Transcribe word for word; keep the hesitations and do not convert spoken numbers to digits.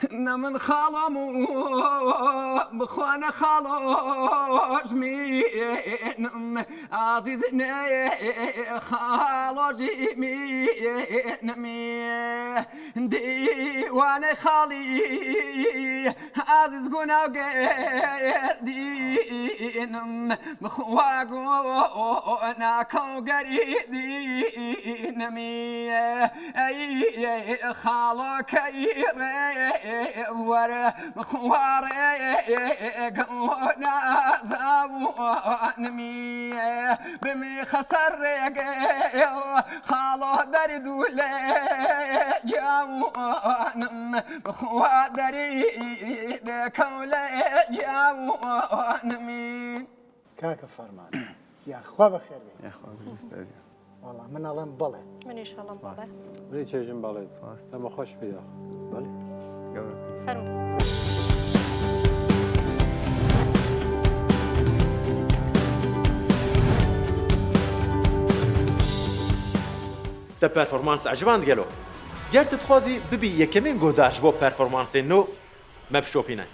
Ne min xalo mu, bixwe ne xalo jimînim, Azîz ne xalo jimînim. Dîwanê xalî Azîz gunawgerdînim, bixwe gunawgerdînim. Ey, ey, xalo key rê were, xwarê gona zawanimî, bimî xeser rêge, xalo derdû lê cawanim, xwa derî de kewle cawanimî. Kaka Ferman. Ya xwe bi xêr bê. Yexwe bi xêr, Estazî. Wala min alim bale. Min inşallah bale. Spas. Min çêjin bale. Spas. Dema xweş bê ya. Bale. Gavur. Fermo. Te performans eciband gelo? Ger tu dixwazî bibî yekemîn guhdar ji bo performansên nû, me bişopîne.